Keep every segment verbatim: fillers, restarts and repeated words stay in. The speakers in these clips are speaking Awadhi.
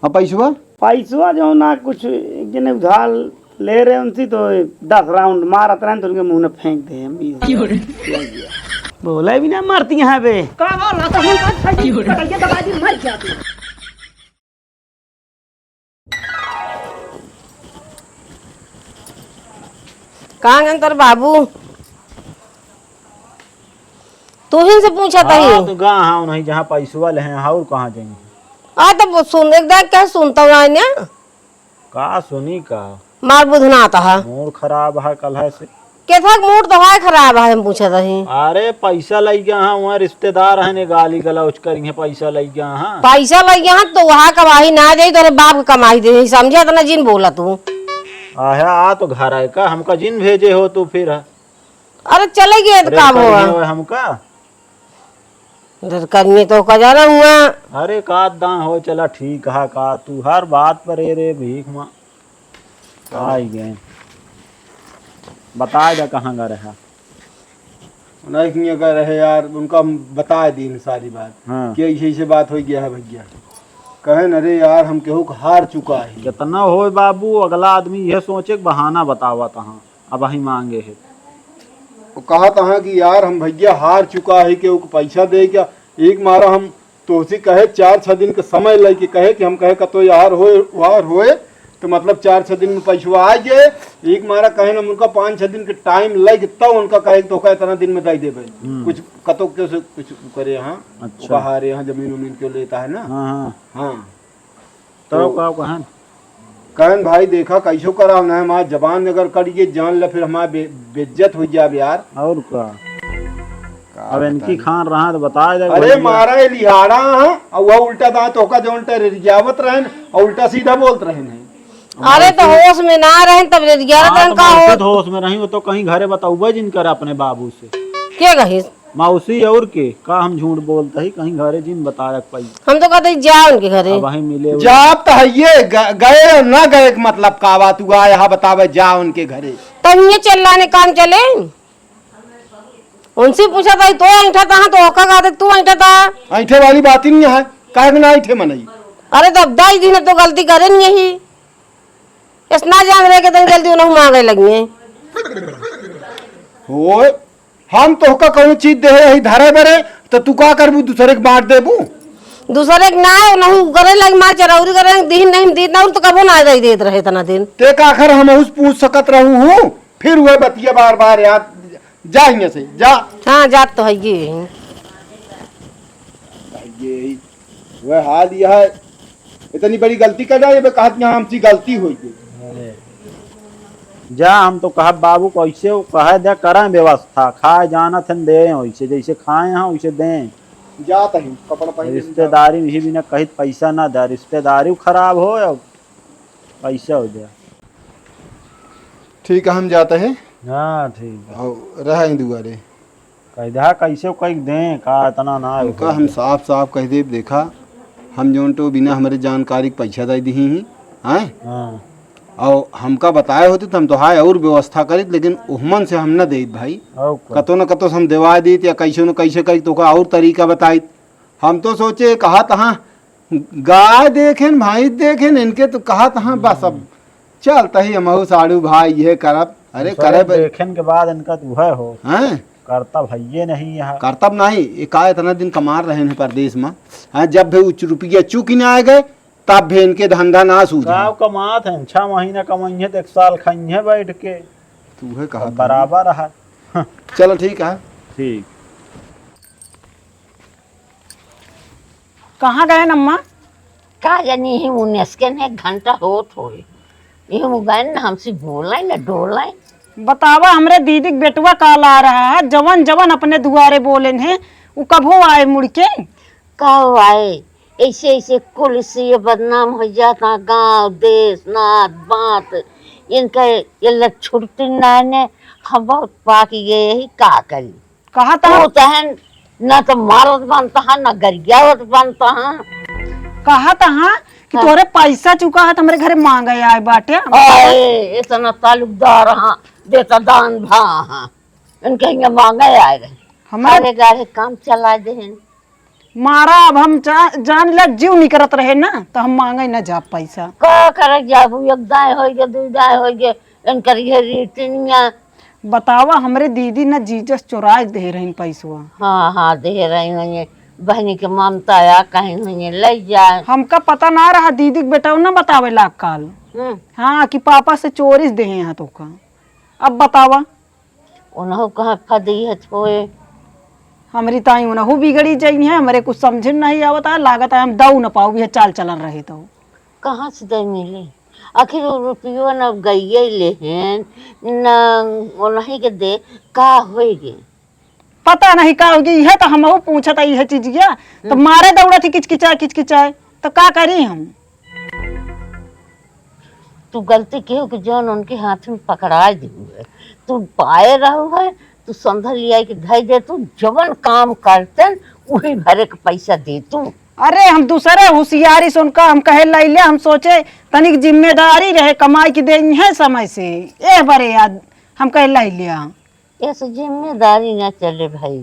अब पैसवा? पैसवा जो ना, कुछ एक जने उधार ले रहे उनसे, तो दस राउंड मारत रहे तो उनके मुंह में फेंक दे हम। बोले भी ना मरती यहाँ पे। का बोला तो हम का खाई, कटैया दबा दी, मर जाती। कहाँ गए तोर बाबू? तू ही से पूछा था हाँ, ही। तो गा हाँ, नहीं जहाँ पैसवा ले हैं, और कहाँ जाएंगे? आ तो वो सुन, एक दाग क्या सुनता हूँ ना? का सुनी का? मार बुधना आता है। मूड खराब है कल है से। केथक मूड तो है खराब है, हम पूछा था ही। अरे पैसा लग गया हाँ, वहाँ रिश्तेदार हैं ने गाली गलौज करी हैं, पैसा लग गया हाँ। पैसा लग गया हाँ, तो वहाँ कमाई ना दे, तोरे बाप के कमाई दे, समझे? इतना जिन बोला तू। आहे, आ तो घर है का, हमका जिन भेजे हो तू फिर है। अरे चले गए तो अरे का करिए हुआ? ओए हमका। डर करिए तो का जाना हुआ। अरे का दां हो, चला ठीक है का, तू हर बात पर रे, रे भीख मा आई गए। बताए दे कहाँ का रहा। नहीं, हियाँ का रहे यार, उनका हम बताए दीन सारी बात हाँ। कि ऐसे, ऐसे बात हो गया है भैया। कहे न रे यार, हम केहू का हार चुका है। कितना होए बाबू, अगला आदमी यह सोचे कि बहाना बतावा तहाँ, अब वही मांगे है। वो कहा तहाँ कि यार, हम भैया हार चुका है, केहू का पैसा दे क्या? एक मारा हम तोहसे कहे चार छह दिन के समय लेके कहे कि हम कहे कतो यार होए, वार होए, तो मतलब चार छह दिन में पैसवा आ जाए। एक मारा कहे ना उनका पाँच छह दिन के टाइम लग, तब उनका कहे कि तोका इतना दिन में दे देबे। हम्म। कुछ कतो के से कुछ करे यहाँ, अच्छा। ओका हारे यहाँ जमीन उमीन क्यों लेता है ना। हाँ, हाँ। हाँ। तब तो का कहन? कहन भाई देखा कैसो कराव ना, हमार जबान अगर कट गई जान ले फिर हमार बे-, बेइज्जत हो जाब यार। और का? का अब इनकी बताई? खान रहा तो बताए दे, अरे वही मारा ये लिहाड़ा हाँ, और वह उल्टा दांत ओका जौन टरियावत रहन और उल्टा सीधा बोलत रहन है। अरे तो होश में ना रहन तब रे ग्यारह हाँ, दिन तो का मौसी हो। तो होश में रही, वो तो कहीं घरे बताऊबे जिन कर अपने बाबू से। के कही? मौसी और के, का हम झूठ बोलत ही, कहीं घरे जिन बताए रख पाई। हम तो कहते ही जा उनके घरे। अब वहीं मिले हुए। जा तो है ये, ग-, गए और ना गए के मतलब का बात हुआ, यहाँ बतावे जा उनके घरे। तब ये चिल्लाने काम चले। उनसे पूछा था, तो ऐंठा था, तो ओका कहा था, तू ऐंठा था। ऐंठे वाली बात ही नहीं है, काहे के ना ऐंठे मनई। अरे तब दाई दिन तो गलती करे नहीं यही। इतना जान रहे के तन गलती उन्हें मांगे लगी है। होए, हम तोहका कौनो चीज देहे रही धरे बरे, त तू का करबू, दूसरे के बांट देबू? दूसरे के ना, नहीं करे लग मार चरौरी करे, दीन नहीं दीन, और तो कबो ना जाई देत रहे इतना दिन। ते का आखिर हमहू से पूछ सकत रहू हूँ? फिर वह बतिया बार बार याद, जा हियां से, जा। हाँ, जात तो है ये। ये, वह हाल यह है, इतनी बड़ी गलती कर जाए, बे कहत यहाँ हमसे गलती हुई है। अरे, जा, हम तो कहब बाबू, कैसे वो कहे दे, करें व्यवस्था, खाए जानत हन दे, वैसे जैसे खाए हैं, वैसे दें। जात ही, कपड़ा पहन के रिश्तेदारी में ही बिना कहित पैसा ना दे, रिश्तेदारी खराब हो या पैसा हो जाए। ठीक है, हम जाते हैं। हाँ, ठीक है। और रहा ही दुआरे। कह दे, हाँ, कैसे कह दें, का इतना ना है उनका हो हम जाए। साफ साफ कह देब, देखा, हम जौन तो बिना हमरे जानकारी के पैसा दे दिही ही, हैं? हाँ। और हमका बताए होते तो हम तो हाय और व्यवस्था करित, लेकिन उहमन से हम न देत भाई। और का? कतो न कतो से हम देवा देत या कैसे न कैसे करित, तो का और तरीका बताइत। हम तो सोचे कहा तहाँ गाय देखेन, भैंस देखेन, इनके तो कहा तहाँ बस अब चल तही हमहू साढ़ू भाई ये करब। अरे दूसरे करे बे- देखेन के बाद इनका तो वह हो। हैं? करतब है ये नहीं यहाँ। करतब नहीं, ये का इतना दिन कमा रहे हैं परदेश में। हाँ, जब भी उच-, रुपया चुकी ना आए गए, तब भी इनके धंधा ना सूझे। का कमात हैं, छह महीना कमाई है तो एक साल खाई है बैठ के। तू है कहा तब था। बराबर है। चलो ठीक है। ठीक। कहाँ गए अम्मा? का जानी, इही मुनेस के ने एक घंटा होत होई। इही मु गए न हमसे बोले न डोले। बतावा, हमरे दीदी के बेटवा काल आ रहा है, जवन जवन अपने दुआरे बोलेन है, उ कबो आए मुड़ के? कब आए? ऐसे ऐसे कुल से ये बदनाम हो जाता, गांव, देश, नात, बात, इनके ये लत छुटती ना ने, हम बहुत पाकी गए ही, का करी? कहा था तू तहन ना तो मारत बनता है, ना गरियावत बनता है। कहा था कि हाँ। तोरे पैसा चुका है तो हमरे घरे मांगे आए बाटे। आए, इतना ताल्लुकदार हाँ, देता दान भा हाँ। इनके यहाँ मांगे आए रहे। हमारे गारे काम चला दे हैं। मारा अब हम जा-, जान ले जीव निकरत रहे ना, तो हम मांगे न जाब पैसा। का करे जाबू, एक दाएं होइगे, दुइ दाएं होइगे, इनकर ये रीतिनिया। बतावा, हमरे दीदी न जीजस चोराए देहे रहिन पैसवा। हाँ, हाँ, देहे रही होइए, बहनी के ममता या कहीं होइए, ले जाए। हमका पता ना रहा, दीदी के बेटा न बतावे लाग काल। हम्म। हाँ, कि पापा से चोरी से देहे हैं तोका। अब बतावा। उनहु कहाँ फदी है छोए। हमरी ताई उनहु बिगड़ी जइहैं, हमरे कुछ समझे में नहीं आवत है, लागत है हम दऊ न पाऊ, यह चाल चलन रहे तो। कहाँ से दे मिली? आखिर वो रुपयो न गइये लेहेन, न उनही के दे, का होइगे? पता नहीं का होइगे, इहे तो हमहु पूछत है, इहे चीज गया। तो हम्म। मारे दौड़त ही किचकिचाए, किचकिचाए, तो का करी हम? तू गलती केहू के जौन उनके हाथ में पकड़ाए दिहू है, तू पाए रहू है, तू संधर लियाई के धई दे, तू जवन काम करतन, उही भरे के पैसा दे तू। अरे, हम दूसरे होशियारी से उनका हम कहे लइले, हम सोचे तनिक जिम्मेदारी रहे, कमाई के देइहैं समय से, एह बरे याद हम कहे लइले। ऐसे जिम्मेदारी ना चले भाई।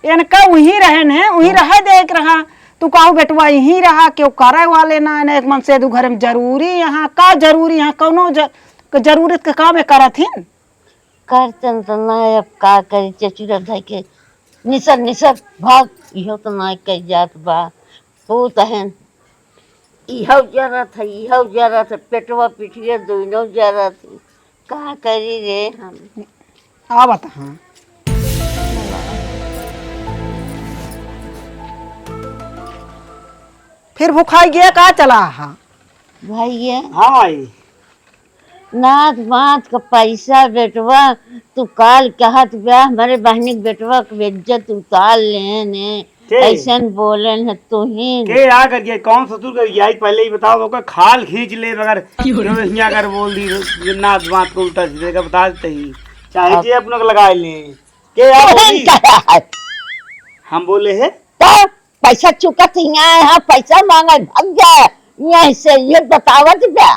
इनका उहीं रहन है, उहीं हाँ। रहे दे एक रहा। तू कहू बेटवा इहीं रहा, केहू करे वाले ना, ना एक मन से दू घर में जरूरी यहाँ, का जरूरी यहाँ, कौनो ज-, क-, जरूरत के काम ये करत हिन? करतन तो ना, अब का करी, चचुरा धई के निसर निसर भाग, इहो तो ना कह जात बा। पूत हन, इहौ जरत है, इहौ जरत है, पेटवा पिठिया दोनों जरत है। का करी रे हम? आवत हाँ। फिर भुखाई गया का चला हा? भैया। हाँ माई। नात बात का पैसा बेटवा, तू काल कहत बा, हमरे बहनी के बेटवा के बेज्जत उतार लेने। के? ऐसन बोलन है तू ही। के आ करके, कौन ससुर कर गया? पहले ही बताओ, ओकर खाल खींच ले, मगर क्यों रे? जो हियाँ कर बोल दी, जो नात बात को उल्टा सीधे का बता देते ही। चाहे अब जे अपनों को लगा ले। के आ तू ही बोली? कहा है? हम बोले हैं। तो पैसा चुकत हियाँ है, पैसा मांगे भाग जाए। यहीं से ये बतावत बा।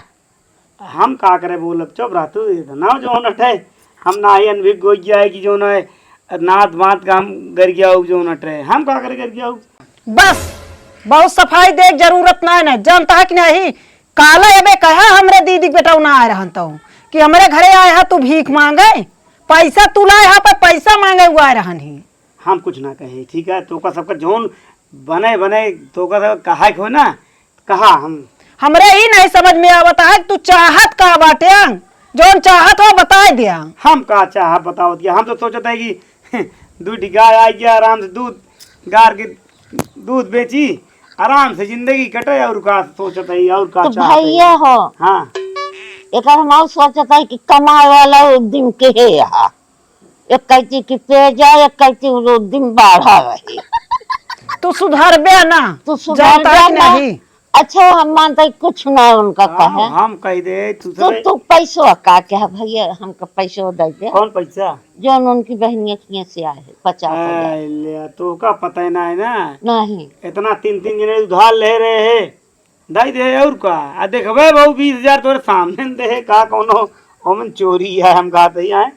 हम का करे बोलब, चुप रह तू, इतना जो होना ठे, हम ना ही अनभिज्ञ हो गया है कि जो ना है, नात बात का हम गरियाऊ जो ना ठे, हम का करे गरियाऊ? बस, बहुत सफाई दे के जरूरत ना है ना, जानता है कि नहीं? काला अबे कहा हमरे दीदी के बेटा ना आए रहन तो, कि हमरे घरे आए हा तू भीख मांगे, पैसा तू लाए हा पर पैसा मांगे हुआ रहन ही। हम कुछ ना कहे, ठीक है? तोका सबका जौन बने, बने, तोका सब कहा के हो ना, कहा हम। हमरे ई नहीं समझ में आवत है कि तू चाहत का बाटे, जौन चाहत हो बताए दिया। हम का चाह बतावत गया, हम तो सोचत है कि दू ठी गाय आ गया, आराम से दूध गार के दूध बेची, आराम से जिंदगी कटे, और का सोचत है, और का तो चाहत है? भैया हो। हाँ। एकर हम और सोचत है कि कमाए वाला उद्यम के है यहाँ। एक कहती कि पे जा, एक कहती वो दिन बाढ़ा रही। तू सुधरबे ना, तू सुधरबे जानता है कि ना। नहीं? अच्छा, हम मानते हैं कुछ ना उनका हाँ, कहे। हम कह दे, तू तू, सब तू पैसो का क्या भैया, हमका पैसो दे दे। कौन पैसा? जौन उनकी बहनिया किए से आए है, पचास हजार। आय ले, तो का पता ही ना है ना। नहीं। इतना तीन, तीन जने उधार ले रहे हैं, दई दे और का। आ देखबे बहू, बीस हजार तोरे सामने न दे, का कौनो ओमन चोरी है, हम कहते ही आए।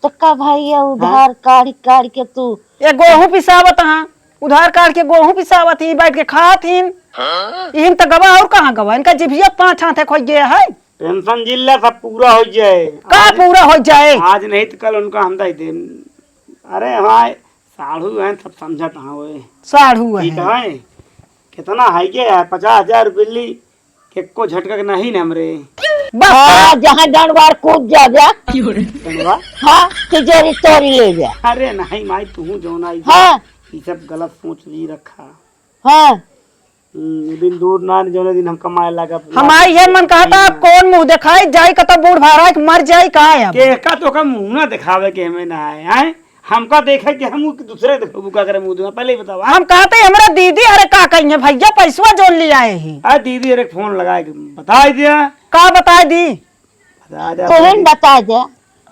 तो का भाई, ये हाँ? उधार काढ़, काढ़ के तू ये गोहूं पिसावत हाँ, उधार काढ़ के गोहूं पिसावत ही, बैठ के खात हिन। हाँ? इहिन त गवा और कहाँ गवा, इनका जिभिया पाँच हाथ है खोई गया है। टेंशन जिल्ला सब पूरा हो जाए। का आज, पूरा हो जाए? आज नहीं तो कल उनका हम दई देम। अरे हमारे साढ़ू हैं, सब समझत हाँ ओए। साढ़ू ठीक हैं। है, कितना है के है? पचास हजार रुपये ली, के को झटका के नहीं न हमरे। बस। हाँ, जहाँ डंडवार कूद जा, जा। क्यों रे? डंडवा? हाँ, तिजोरी तोरी ले जा। अरे नहीं माई, तू जौन आई हाँ। ये सब गलत सोच ली रखा। हाँ। हम्म, दिन दूर ना, जौने दिन हम कमाए लागा। हमार ये मन कहता, अब कौन मुंह दिखाई, जाई कतो बूढ़ भारा के मर जाई का है अब? केका तो का मुंह ना दिखावे के हमें ना है, हैं? हमका देखे के हम दूसरे देखबू का करे मुंह दुआ, पहले ही बताओ, हाँ? हम कहते हमरा दीदी, अरे का कहिए भैया, पैसवा जोन ले आए ही। आ दीदी, अरे फोन लगाए के बताई दिया। का बताई दी? बता दे तोहन अपने बता दे।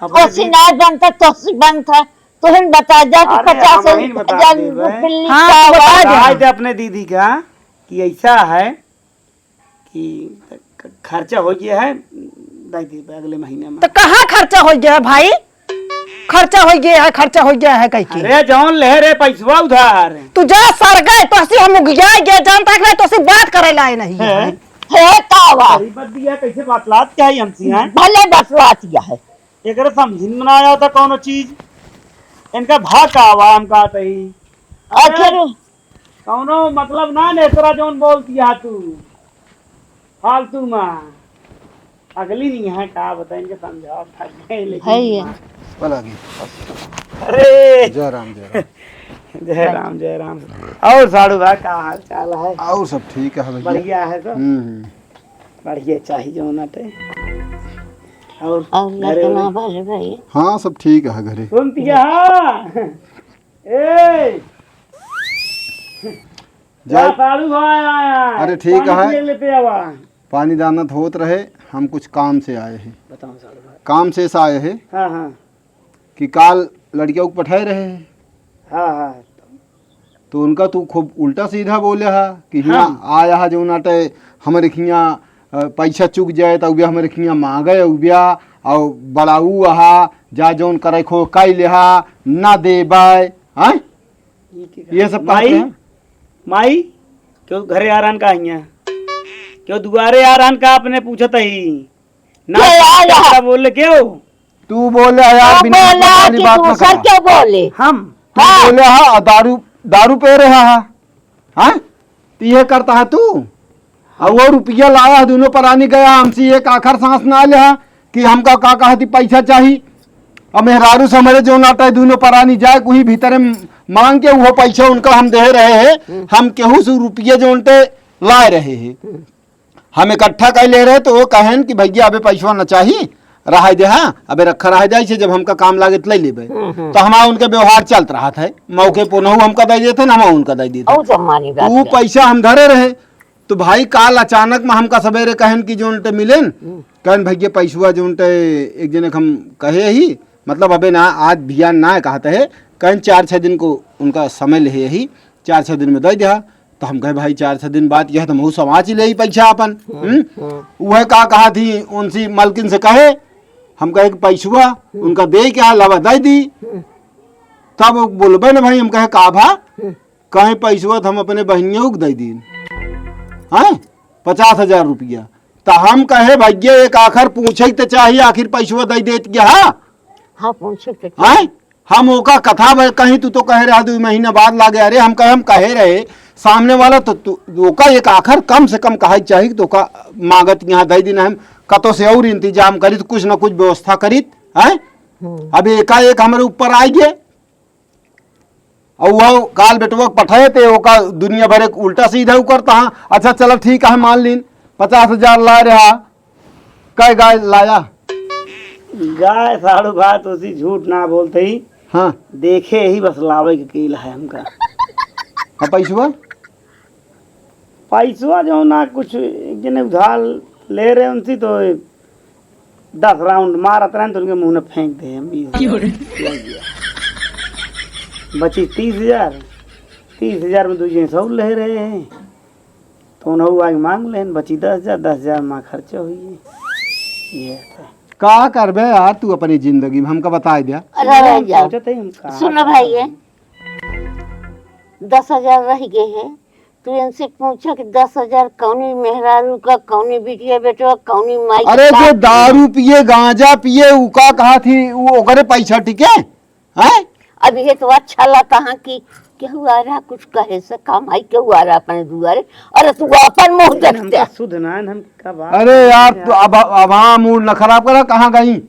अपने तोसी दीदी। ना बनता, तोसी बनता। तोहन बता दे कि अरे, पचास हम ही बता हजार देबे। बिल्ली हाँ, का तो बता बा? दे। बता दे अपने दीदी का कि ऐसा है कि खर्चा हो गया है, दे देबे अगले महीने में। तो कहाँ खर्चा हो गया है भाई? खर्चा होइ गया है, खर्चा होइ गया है कह के। अरे जौन ले रे पैसवा उधार। तू जा सरगा, तोहसे हम उगिया गया, जानता है कि नहीं, तोहसे बात करे लाए नहीं है। हैं? हे कावा। अरे बदिया कैसे बात लात क्या है हमसे, हैं? भले बतलात क्या है। एकरे समझ में ना आया था कौनो चीज। इनका भा कावा हम कहते ही। आखिर हैं? कौनो मतलब ना ने एकरा जौन बोलती है तू। फालतू में। अगली नहीं है का बताएं के समझाओ थक गए लेकिन है ये। बोला की। अरे। जय राम, जय राम। जय राम, जय राम। और साढ़ू भाई का हाल चाल है? और सब ठीक है भैया। बढ़िया है सब? हम्म, हम्म। बढ़िया चाहिए जो ना ते। और और घरे लड़के उरे? माँ बाल भाई? हाँ, सब ठीक है घरे। सुनती है? हाँ। ए। जा। जा साढ़ू भाई आया। अरे ठीक पानी है। पिए लेते आवा। पानी दाना तो होत रहे, हम कुछ काम से आए हैं। बताओ साढ़ू भाई। काम से ऐसा आए हैं हाँ, हाँ। कि काल लड़कियों को पठाए रहे हैं। हाँ, हाँ। तो उनका तू खूब उल्टा सीधा बोले हा कि हियाँ हाँ। आया हा जो नाटे हमरे हियाँ, अ, पैसा चुक जाए तो उबिया हमरे हियाँ मांगे उबिया और बड़ाऊ आहा जा जौन करे खो काई लेहा ना देबे, हाँ? ये सब बात माई, है। माई, क्यों घरे आ रहन का हियाँ? क्यों दुआरे आ रहन का अपने पूछत ही? ना के आ रहा? क्या बोले क्यों? तू बोले है यार, तू बिना बोला मतलब वाली कि बात ना दूसर करा। क्यों बोले? हम। तू हाँ। बोले हा, दारू, दारू पी रहा है। हाँ? तो ये करता है तू? और वो रुपया लाया है, दोनों परानी गया, हमसे एक आखर सांस ना लिया कि हमका का कहा थी पैसा चाही। अब मेहरारू से हमरे जो नाटा है, दोनों परानी जाए, कोई भीतरे मांग के वो पैसा उनका हम दे रहे हैं, हम केहू से रुपया जो उनते लाए रहे हैं। हम इकट्ठा कर ले रहे तो वो कहन कि भैया अबे पैसवा न चाही, रहाई दे, हाँ, अबे रखा रहाई दे, ऐसे जब हमका काम लागे तो ले लेबे। हम्म, हम्म। तो हमारा उनके व्यवहार चलत रहा था, मौके पर नहु हमका दे देते ना, हम उनका दे देते। और जमानी बात वो क्या? पैसा हम धरे रहे, तो भाई काल अचानक में हमका सवेरे कहन कि जो उनटे मिलेन, हम्म। कहन भैया पैसवा जो उनटे एक जने के हम कहे ही, मतलब अबे ना आज बिहान ना कहते है, कहन चार छः दिन को उनका समय ले ही, चार छः दिन में दे दिया। तो हम कहे, "भाई, चार छः दिन बाद यह तो महू समाज ही ले ही पैसा अपन।" हम्म, हम्म? हम्म। वह का कहा थी, उनसी मलकिन से कहे, हम कहे कि पैसवा हम्म। उनका दे क्या, लवा दे दी। हम्म। तब वो बोलबे ना भाई, हम कहे, "का भा?" हम्म। कहे, "पैसवा तो हम अपने बहनियों को दे दी।" हैं? पचास हजार रुपया। तो हम कहे, "भैया, एक आखर पूछे तो चाहिए, आखिर पैसवा दे देत क्या?" हाँ, पूछे तो हैं? हम ओका कथा ब-, कहीं तू तो कहे रहा दुइ महीना बाद लागे, अरे हम कहे, हम कहे रहे, सामने वाला तो तू, ओका एक आखर कम से कम कहा चाही कि तोका मागत यहाँ दे दिन हम कतो से और इंतजाम करी तो कुछ ना कुछ व्यवस्था करी, हैं? हम्म। अब एकाएक हमरे ऊपर आ गए और वो काल बेटवा के पठाए थे, ओका दुनिया भर एक उल्टा सीधा उ करता है। अच्छा चलो ठीक है, मान लीन पचास हजार ला रहा, कै गाय लाया? गाय साढ़ू भाई तो उसी झूठ ना बोलते ही। हाँ। देखे ही बस लावे के कील है हमका। अब पैसवा? पैसवा जो ना कुछ एक जने उधार ले रहे उनसे तो दस राउंड मारत रहे तो उनके मुंह में फेंक दे हम बीस हजार। क्यों रे? बची तीस हजार, तीस हजार में दो जने सौ ले रहे हैं। तो उन्हों आगे मांग लेन, बची दस हजार, दस हजार माँ खर्चा हुई। ये है। का करबे यार तू अपनी जिंदगी में, हमका बताई दे। अरे रह जाओ। सोचत है हम का सुनो भाई, ये दस हजार रह गए हैं, तू इनसे पूछो कि दस हजार कौनी मेहरारू का, कौनी बिटिया बेटवा, कौनी माई अरे का? जो दारू पिए, गांजा पिए, उ का कहा थी, वो ओकरे पैसा टिके? हैं? अब ये तो अच्छा लगा कहाँ कि केहू आ रहा कुछ कहे से काम आई, केहू आ रहा अपने दुआरे, अरे तू अपन मुंह देखते। हमका सुध ना है, हम का बात अरे यार, तू अब, अब हाँ, मूड न खराब करा, कहाँ गई? अ-,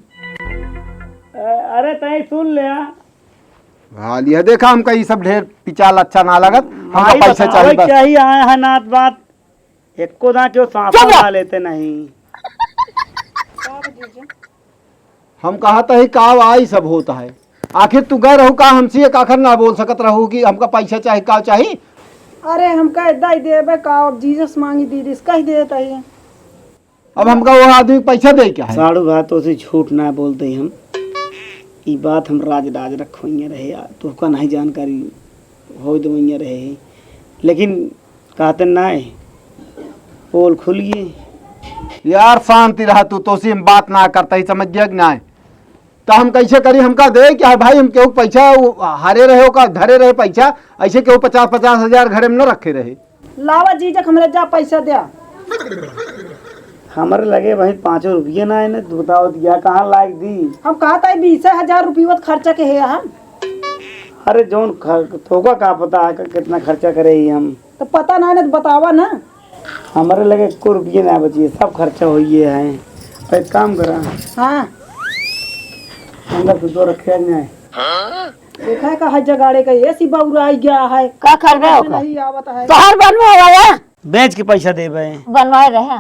अरे तय सुन ले आ। हाँ, लिया देखा, हमका ये सब ढेर पिचाल अच्छा ना लगत, हमका भाई पैसा बतावे चाहिए बस। क्या ही आया है नात बात, एको दां क्यों सांस चुप रह। ना लेते नहीं। हम कहा था ही का आई सब होता है। आखिर तू गए रहू का हमसे एक आखर ना बोल सकत रहू कि हमका पैसा चाही, का चाही? अरे हमका इतना ही देबे का, अब जीसस मांगी दीदी से कह देता ही। अब हमका वो आदमी पैसा दे क्या है? साढ़ू भाई तो से झूठ ना बोलते ही हम। ई बात हम राज राज रखोइए रहे यार, तोहका नहीं जानकारी हो दो रहे। लेकिन कहते ना है, पोल खुल गए। यार शांति रहा तू, तो से हम बात ना करता ही, समझ गया कि ना? तो हम कैसे करी? हमका दे कि हाँ भाई, हम केहू पैसा उ-, हारे रहे, ओका धरे रहे पैसा, ऐसे केहू पचास पचास हजार घरे में न रखे रहे। लावा जीजा, हमरे जा पैसा द्या। हमरे लगे भाई पाँचो रुपये ना है, ने बताओ दिया कहाँ लाग दी? हम कहा था बीस हजार रुपये खर्चा के है हम। अरे जौन खर-, तोका का पता है कि कितना खर्चा करे ही हम? तो पता ना है ना, तो बतावा ना। हमरे लगे एको रुपये ना बची है, सब खर्चा होइए है। तो एक काम करा। हाँ। अंदर से दो रखे ना है। देखा है का है जगाड़े का एसी बउराइ गया है। का करबे ओकर? नहीं आवत है। तोहर बनवा वाला? बेच के पैसा देबे। बनवाए रहे।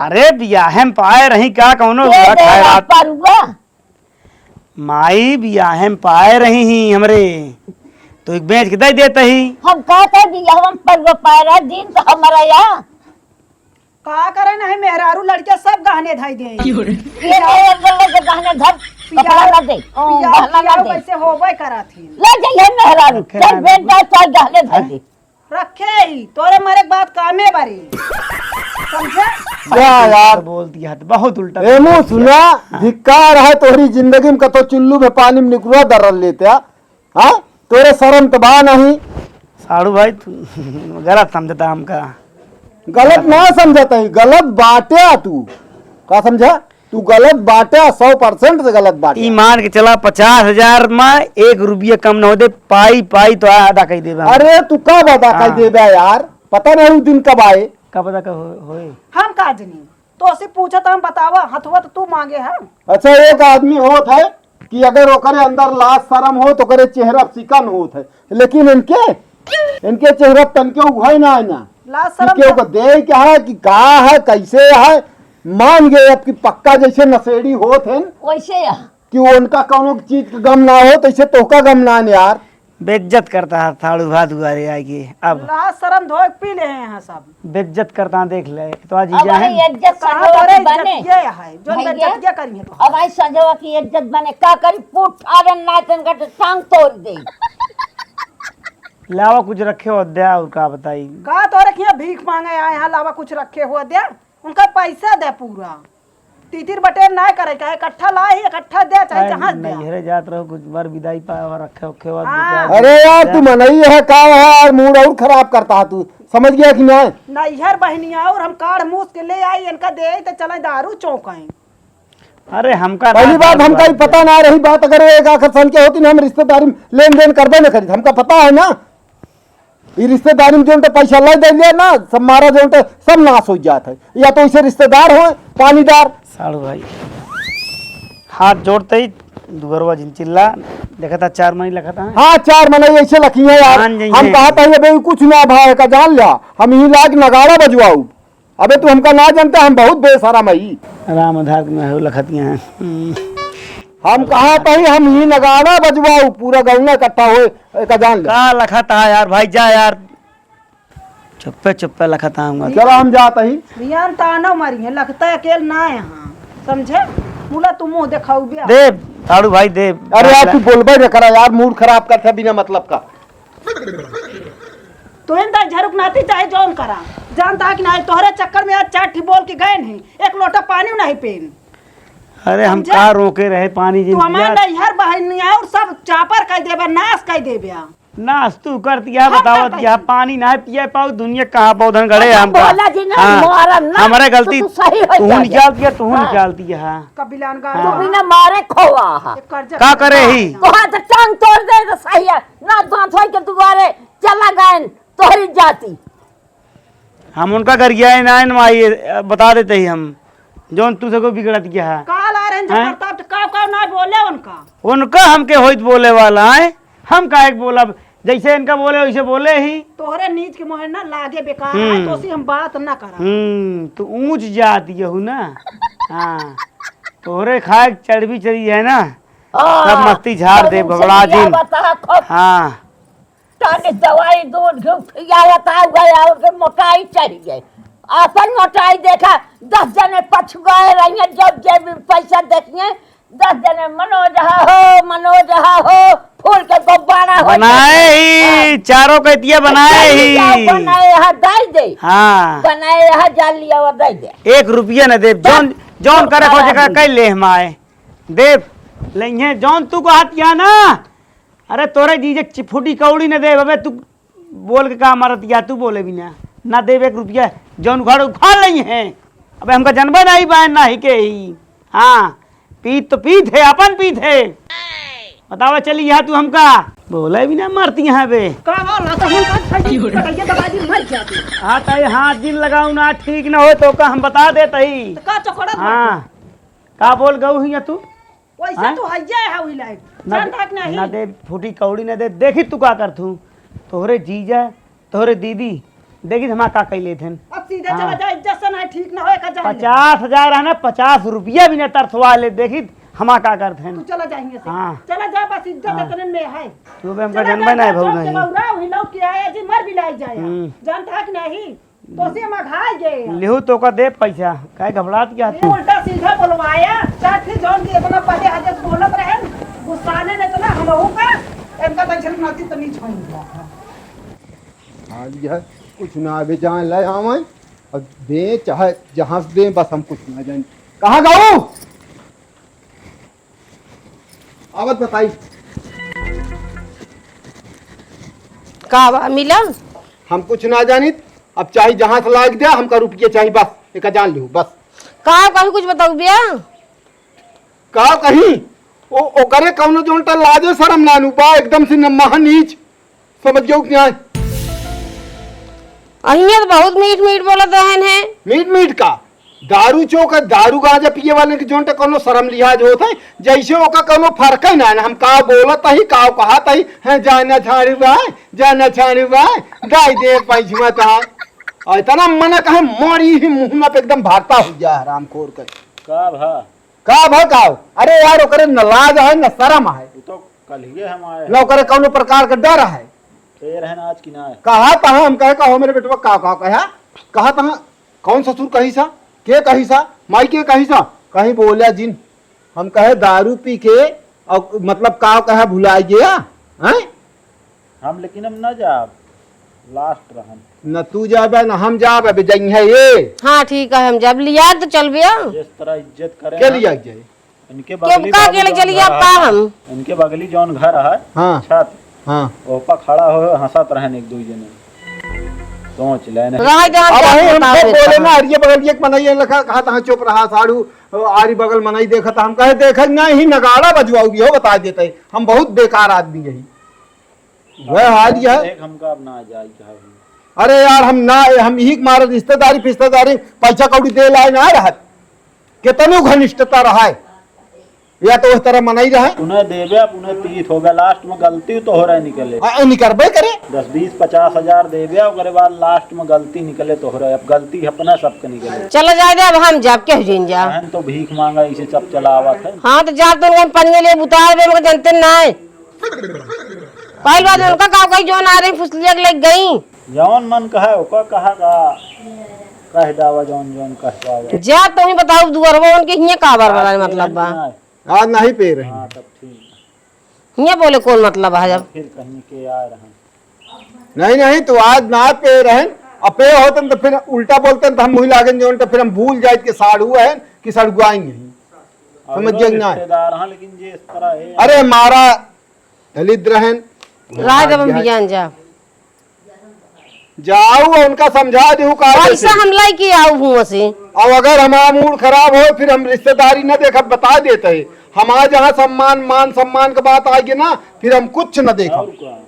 अरे बियाहे में पाए रही का कौनो के हुआ दे खाए रात? परुआ? माई बियाहे में पाए रही ही हमरे, तो एक बेच के दे देते ही। हम कहते बियाह में परुआ पाए रहे, दिन तो हमारा या। का करे नहीं मेहरारू लड़के सब गहने धई दे। ये नहीं बोले के गहने धर, पिया-, कपड़ा ना दे, ओ, पिया-, गहना ना पिया दे। वैसे होबे करत ही। ले जाइए मेहरारू, रखे चल ना। बेटा, चल गहने धर दे। रखे ही, तोरे मारे बात कामे बारी। समझे? क्या यार? बोल दिया तो बहुत उल्टा एमू बोल दिया। सुना, हाँ। धिक्कार है तोहरी जिंदगी में, कतो चुल्लू में पानी में निकुरा दरल लेते, हाँ? हाँ? तोरे शर्म तो बा नहीं। साड़ू भाई, तू गलत समझता हमका। गलत ना समझता ही, गलत बाट्या तू। का समझा? तू गलत बाट्या, सौ परसेंट से गलत बाट्या। ई मान के चला, पचास हजार में एक रुपया कम न हो दे, पाई, पाई तो अदा कई देबे हम। अरे, तू कब अदा कई हाँ। देबे यार? पता नहीं उ दिन कब आए। का पता कब हो-, होए। हम का जनी? तोसे पूछत हम, बतावा, हथवा तो तू मांगे है। अच्छा, एक आदमी होत है कि अगर ओकरे अंदर लाज शरम हो तो ओकरे चेहरा पे शिकन होत है, लेकिन इनके, इनके चेहरा पे तनके उहै ना है ना। लाज कि शरम केहू तो को दे क्या है कि का है, कैसे है, मान गए अब कि पक्का जैसे नशेड़ी होत है वैसे है। कि उनका कौनो चीज का गम ना हो, तो इसे तोहका गम ना है यार। बेइज्जत करता है थाड़ू भा दुआरे आके। अब लाज शरम धोए पी ले हैं यहाँ सब। बेइज्जत करता है, देख ले। तो आज अब जीजा आई है। इज्जत कहाँ संजोआ तोरे की बने? इज्जत ये है, जो भैया, बेइज्जत क्या करी है तो? अब आई संजोआ की इज्जत बने, का करी? पूछ आरन ना तन का तो टांग तोड़ दे। लावा कुछ रखे हो द्या, और का बताई? का तोरे किया भीख मांगे आए हैं, लावा कुछ रखे हो द्या, उनका पैसा दे पूरा। तीतिर बटेर ना करे का, इकट्ठा लाई, इकट्ठा दे, चाहे अरे जहाँ दे। नैहरे जात रहो, कुछ बार विदाई पा और रखे, रखे बाद हाँ। विदाई अरे यार, दे। तू मनई है का है यार, मूड और खराब करता है तू, समझ गया कि नहीं? नैहर बहनिया और हम काढ़ मूस के ले आई, इनका दे तो चले दारू चौंकाई। अरे हमका पहली ना बात, दारू हमका ही बात पता है। ना रही बात, अगर एक आखर सन के होती ना, हम रिश्तेदारी में लेन देन करबे न करी, हमका पता है ना। ई रिश्तेदारी में जोन तो पैसा लाई दे लिया ना, सब मारा जोन तो सब नाश हो जात है। या तो इसे रिश्तेदार हो, पानीदार। साड़ू भाई, हाथ जोड़ते ही दुगरवा जिन चिल्ला, देखा था चार मनी लखा था। हाँ, चार मनी ऐसे लखी है यार। मान जाइए। हम कहा था, "अबे कुछ ना भाई का जान लिया, हम ही लाग नगाड़ा बजवाऊ।" अबे तू हमका ना जानते, हम बहुत बेशरम हई। राम आधार में हो लखतिया हैं। हम्म। हम कहा तही हम ही नगाड़ा बजवाऊ, पूरा गौना इकट्ठा होए, एका जान ले। का लखता है यार भाई, जा यार। चुप्पे चुप्पे लखता हूँ। चलो हम जात ही। ध्यान ताना मारी है, लखता है अकेल ना है, हाँ। समझे? मुला तू मुँह देखाऊ बे। देव, साड़ू भाई देव। अरे यार, तू बोलबे न करा यार, मूड खराब करता बिना मतलब का। तोहन ता झरुक नाती चाहे जौन करा, जानता है कि नाही, तोहरे चक्कर में आज चार ठी बोल के गए नहीं, एक लोटा पानी नहीं पेन। अरे हम समझे? का रोके रहे पानी तू जिन हमार पिया। नैहर बहनिया और सब चापर कर देबे, नाश कर देबे। नाश तू करती है, हम बतावत करते यह हैं। पानी ना पिए पाऊ, दुनिया कहाँ पौधन गड़े अच्छा, हम का। बोला जी ना, हाँ। मारम ना, हमरे तो गलती तू सही हो तू जा। निकालती है, तू हाँ। निकालती है। कबिलान गाड़ी। हाँ। तू बिना मारे खोवा है। एक कर्जा का करे ही? तोहार तो टांग तोड़ दे तो सही है, ना दांत होई के दुआरे चला गए तोहरी जाती। हम उनका गरियाए ना, ना माई, बता देते ही हम, जौन तू से को बिगड़त क्या है। काल आ रहे हैं हैं? जब प्रताप तो काव काव ना बोले उनका। उनका हमके होइत बोले वाला है, हम काहे के बोलब? जैसे इनका बोले वैसे बोले ही। तोहरे नीच के मोहे ना लागे बेकार है, हम्म। तो सी हम बात ना करा। हम्म, तू ऊंच जात यहू ना। हाँ, तोहरे खाए के चर्बी चढ़ी है ना, हाँ, सब मस्ती झाड़ तो दे, उनसे घबरा जिन। बता, खूब हाँ। तनी दवाई दूध घी खियावत आ गया, और के मोटाई चढ़ गई। अपन मोटाई देखा, दस जने पछुआए रहिए, जब जेब में पैसा देखिए, दस जने मनोज हा हो, मनोज हा हो, फूल के गुब्बारा हो बनाए जाए। ही, हाँ। चारों कैतिया बनाए ही। जाओ, बनाए हा, दे दे। हाँ। बनाए हा, जा लिया, वो दे दे। एक रुपया न देब, जौन, बस, जौन करे बस, खोजे का, बस। कर ले हमारे। देव, लेइहें जौन तू कहत या ना। अरे तोरे जीजे चि-, फूटी कौड़ी न देब। अबे तू बोल के का मरत या, तू बोले भी ना। ना देब एक रुपया, जौन उखाड़ उखाड़ लेइहें। अबे हमका जनबे नहीं बाय ना ही के ही। हाँ, पीत तो पीत है, अपन पीत है। बतावा चली यहाँ तू हमका। बोले भी ना मरती यहाँ बे। का बोला तो हम का खाई, कटैया दबा दी, मर जाती। हाँ, ताई, हाथ जिन लगाऊ ना, ठीक न हो तो का हम बता देत ही। तो का चोकड़त हाँ। बाटे? का बोल गऊ हिया तू? वैसे हाँ? तू हइये है हुई लाइट। ना जानता कि नहीं? ना दे, फूटी कौड़ी ना दे। देखी तू का करथू। तोहरे जीजा, तोहरे दीदी, देखी हमार का कइले थेन। अब सीधे हाँ। चला जा, इज्जत से नहीं ठीक ना होए का जान ले। पचास हजार है ना, पचास रुपया भी ना तरसवा ले। देखी हमार का करथेन। तू चला जा हियां से। हाँ। चला जा, बस इज्जत हाँ। इतने में है। तू बे हमका चला जनबे जा, ना है, जा, भऊ जा, नहीं। चलौरा हुई लौट के आया जी, मर भी लाई जाया। हम्म। जानता है कि नहीं? तो से हम अघाई गए। लिहू तो का दे पैसा, काहे घबरात क्या ये तू? उल्टा सीधा बोलवाया, चाहे फिर जौन की इतना पहले आज बोलत रहे, गुस्साने में इतना हमहू का, इनका तो झल नाती तो नहीं छोड़ दिया था। आज यह कुछ ना बेचाए ले आवे, और दे चाहे जहाँ से दे, बस हम कुछ ना जाने। कहाँ गऊ? आवत बताई। का बा, मिला? हम कुछ ना जानित, अब चाही जहाँ से लाग द्या, हमका रुपये चाही बस, एका जान लिहू बस। का कहीं कुछ बताऊ बिया? का कहीं? ओ, ओकरे कौनो जौन टा लाजो शरम नानू बा, एकदम से न महा नीच, समझ गयो क्या? अहिया तो बहुत मीठ मीठ बोलत रहन है। मीठ मीठ का? दारू चोक है, दारू गांजा पिए वाले के जोन टा कौनो शर्म लिहाज होत है, जैसे ओका कौनो फर्क ही ना है। हम का बोलत ही, का कहत ही, हैं, जाना झाड़ू बा, जाना झाड़ू बा, गाय दे पैसवा तहार। और इतना मना कहे, मारी ही मुंह में पे एकदम भरता हो गया हरामखोर के। का भा? का भा का? अरे यार, ओकरे न लाज है, न शर्म है। वो तो कल ही हम आए न ओकरे कौनो प्रकार का डर है। तो ये रहन आज की ना है। कहा तहा हम कहे, कहो मेरे बेटवा, का, का कहा? कहा तहा कौन ससुर कही सा? के कही सा? माई के कही सा? कहीं बोल्या जिन। हम कहे दारू पी के और मतलब का कहे भुला गया, हैं? हम लेकिन हम ना जाब, लास्ट रहन। न तू जाबे, न हम जाबे, अबे जइहे ये। हाँ, ठीक है, हम जाब, लिया तो चल बिया। जिस तरह इज्जत करे के ना। लिया जाए? इनके के बगली का बाबू के ले जौन चलिए घर आपा है, हम। इनके बगली जौन घर है, हाँ। छत, हाँ। ओपा खड़ा हो हंसत रहन एक दो जने। सोच ले नहीं। रह जा, हम अब जात भाई हम बताओ सब बोले बेटा। ना, अरिये बगल एक मनई लखा कहा था, चुप रहा साड़ू, आरी बगल मनई देखा था, हम कहे देखे नहीं, नगाड़ा बजवाओगी हो, बता देते हैं, हम बहुत बेकार आदमी यही। वह हाल यह है। देख, हमका अब ना जाई चाहे। अरे यार, हम ना, हम यही मारे रिश्तेदारी फिश्तेदारी, पैसा कौड़ी दे लाए ना रहत, कितनो घनिष्ठता रहा है, या तो उस तरह मनई रहे। उन्हें देवे, अब उन्हें तीत हो गया, लास्ट में गलती तोहरे निकले। आ, निकलबे करे। दस, बीस, पचास हजार देवे, ओकरे बाद लास्ट में गलती निकले तोहरे। अब गलती अपना सबके निकले। चला जाए दे, अब हम जाब के हो जाइन जा। बहन तो भीख मांगा, इसे सब चलावत है। हाँ, तो जा तो उनका पनिया ले बुता दे, मगर जानते ना है। पहल बात उनका का कोई जो ना रही, फुसलिया के लग गई। जौन मन कहे, ओका कहा का, कह डावा, जौन जौन कह पावे। जा तो ही बताओ, दुअरवा उनके हियाँ का बार बड़ा आज मतलब बा। नहीं। आज नहीं पे रहे। हाँ, तब ठीक। हियाँ बोले कौन मतलब है जब? फिर कहीं के आ रहे। नहीं, नहीं, तो आज ना पे रहन, अब पे होतन तो फिर उल्टा बोलतन तो हम मुँह लागन जोन तो फिर हम भूल जाइत के साढ़ू हैं कि सड़ुआइन हैं। समझ अगलो गए कि ना? रिश्तेदार हैं, लेकिन जे इस तरह है। अरे मारा दलित रहन। राय देव हम बियान जा। जाऊ और उनका समझा देऊ का पैसा कैसे? हम लाई के आऊ हुआ से। और अगर हमारा मूड खराब हो फिर हम रिश्तेदारी न देखब, बता देते हैं। हमारा जहाँ सम्मान, मान सम्मान की बात आएगी ना, फिर हम कुछ न देखब। और का?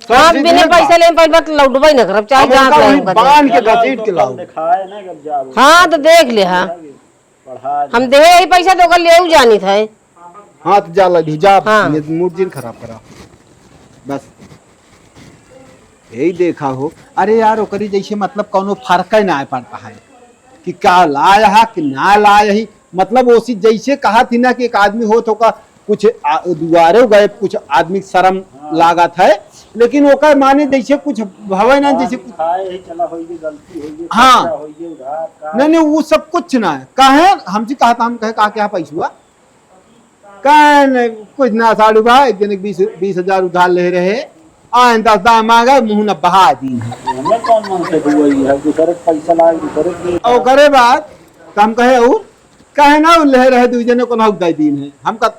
सब हाँ, चीज बिना मिलता। पैसा ले पहले बात लौटबे न करब, चाहे अब जहाँ उनका से वहीं आऊँ बांध के करब। घसीट के लाओ। दिखाए ना जब जाओ। हाँ, तो देख ले, हाँ। पढ़ा हम दे। देहे यही पैसा तो ओकर लेऊ जानित है। हाँ, तो जा लड्डू, जा, हाँ। ये मूड जिन खराब करा। बस। यही देखा हो। अरे यार, ओकरी जैसे मतलब कौनो फर्क ही ना पड़ता है कि का लाया है कि ना लाया ही। मतलब ओसी जैसे कहा थी ना कि एक आदमी हो तो का कुछ आ, दुआरे गए, कुछ आदमी शर्म हाँ। लागत है, लेकिन ओकर माने जैसे कुछ भवे ना, हाँ, जैसे कुछ खाए ही चला होइए, गलती होइए, हाँ। खर्चा होइए, उधार का। नहीं, नहीं, वो सब कुछ ना है। काहे हमसे कहा था, हम कहे, "का क्या पैसुआ?" काहे नहीं, कुछ ना, साढ़ू भाई, एक जने के बीस, बीस हजार उधार ले रहे, आए दस दाम मांगे, मुंह न बहा दी। हमें कौन मन से दुआई है, दूसरे के पैसा लाए, दूसरे के और करे बात, तो हम कहे, "और काहे ना ले रहे, दू जने को ना उधार दीन है?" हम कहा,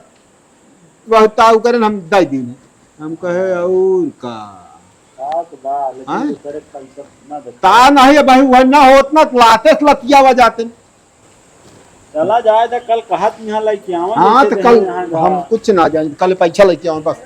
बहुत ताऊ करेन, हम दइ दीन। हम कहे, "और का?" बात बा, लेकिन हाँ? दूसरे के पैसा ना देते। ता नहीं, अब वह ना होत ना, लाते से लतिया जाते। चला जाए तो कल कहत यहाँ लेके आवा, हाँ, जैसे तो देहे कल यहाँ हम जा। कुछ ना जाए, कल पैसा लेके आवा बस।